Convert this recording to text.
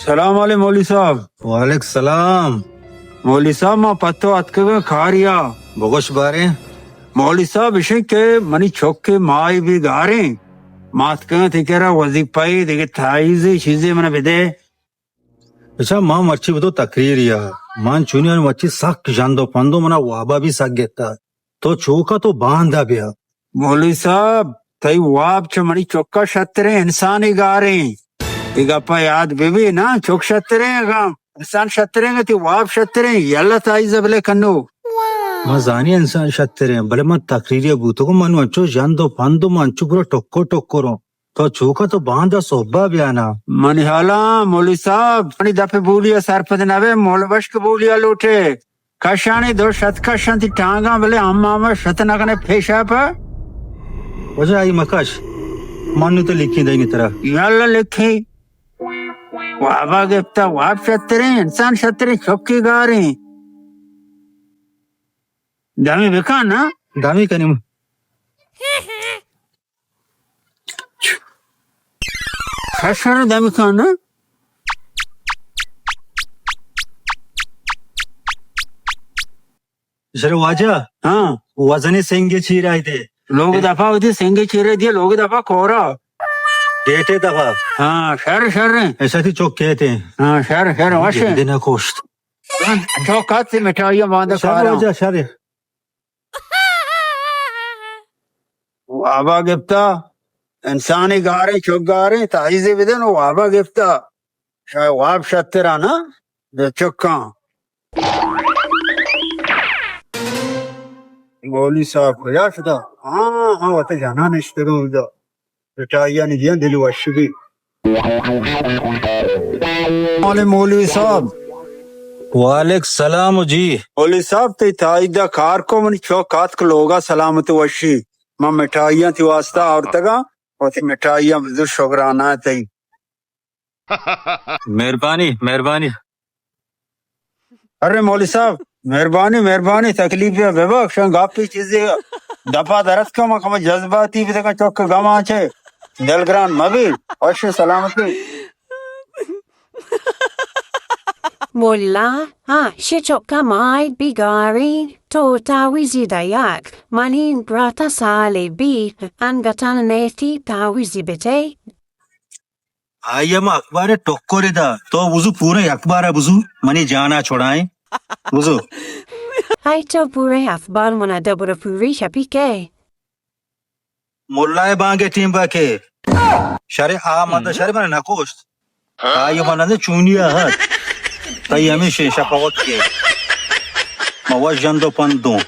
سلام علیکم مولوی صاحب۔ وعلیکم سلام۔ مولوی صاحب، ما پہ تو اتکگاں کاریا۔ بگوش باریں۔ مولوی صاحب، اشیں کہ منی چک ءِ ماہے بی گاریں۔ ما اتکگاں تئی کرا، وظیفہ ئے، دگہ تائیزے چیزے منا بدے۔ اچھا، ما مرچی بدو تقریریا۔ من چونی آں، مرچی سک ژند و پندو، منا وابا بی سک گتا۔ تو چوکا تو باندا بیا۔ مولوی صاحب، تئی واب چہ منی چکا شتریں، انسانی گاریں۔ اے گپا یاد بہ بی نا، چک شتریں اگاں انسان شتریں، تئی واب شتریں۔ یلا تائیز بلے کنو۔ من زانی انسان شتریں، بلے من تقریریا بوتگوں، من انچو ژند و پندو، من انچو پورا ٹکر ٹکروں۔ تو چوکا تو باندا صحبا بیانا۔ منی حالاں مولوی صاحب، منی دپ بولیا سرپد نہ بے، مول بشک بولیا لوٹے۔ کشانی دو شت کشاں تئی ٹانگاں، بلے ہم ہم شت نہ کنے پیشاپ۔ واجہ آئی مکش، من نو تو لکھی دینی ترا۔ یلا لکھی۔ وابا گپتا، واب شتریں، انسان شتریں، چکی گاریں۔ دمی بکن نا۔ دمی کنیم۔ شر شر دمی کن نا۔ شر واجہ۔ ہاں۔ وزنی سنگے چیرا دے۔ لوگ دفعہ ہوتی سنگے چیرا دے، لوگ دفعہ کورا۔ گیٹے دفعہ۔ ہاں، شر شر۔ ایسا تئی چک کہتے ہیں۔ ہاں، شر شر، وش۔ دن کوشت۔ چوکات سے مٹھائی باندھا شر کارا۔ واجہ، شر۔ وابا گپتا، انسانی گاریں، چک گاریں، تائیزے بدن و وابا گپتا۔ شاید واب شترا نا، بے چکاں۔ مولوی صاحب کجا شتا؟ ہاں، ہاں، وت جانا نشتگاں ادا۔ مٹھائیانی دیاں دل وش بی۔ مولوی صاحب۔ وعلیک سلام جی۔ مولوی صاحب، تئی تائیدا کار کو، منی چک آتک لوگا سلامت وشی۔ من مٹھائیاں تئی واسطہ آورتگاں، وتی مٹھائیاں بزور، شکرانہ تئی۔ مہربانی، مہربانی۔ ارے مولوی صاحب، مہربانی، مہربانی، تکلیف بہ ببخش، گپی چیزے دپا درت کم، کم جذباتی بدگا، چک گما چے دلگران مبی، وش سلامتی۔ ملا، ہاں، شے چکا مائی بیگاری، تو تاویزی دایاک، منی براتا سالی بی، انگتان نیتی تاویزی بتے۔ آئی ء ما اخبار ء ٹکرے دا۔ تو بزو پورا اخبار ء بزو، منی جان ء چھڑائیں۔ بزو۔ آئی تو پورا اخبار منا دبر پوری شپی کے؟ ملا ء بانگ ء ٹیم با کے۔ شرے آ مدد شرے من نہ کوشت۔ آئی من نہ چونی ء ہت۔ تئی ہمیشہ شفاوت کے۔ ما وش جند و پندوں۔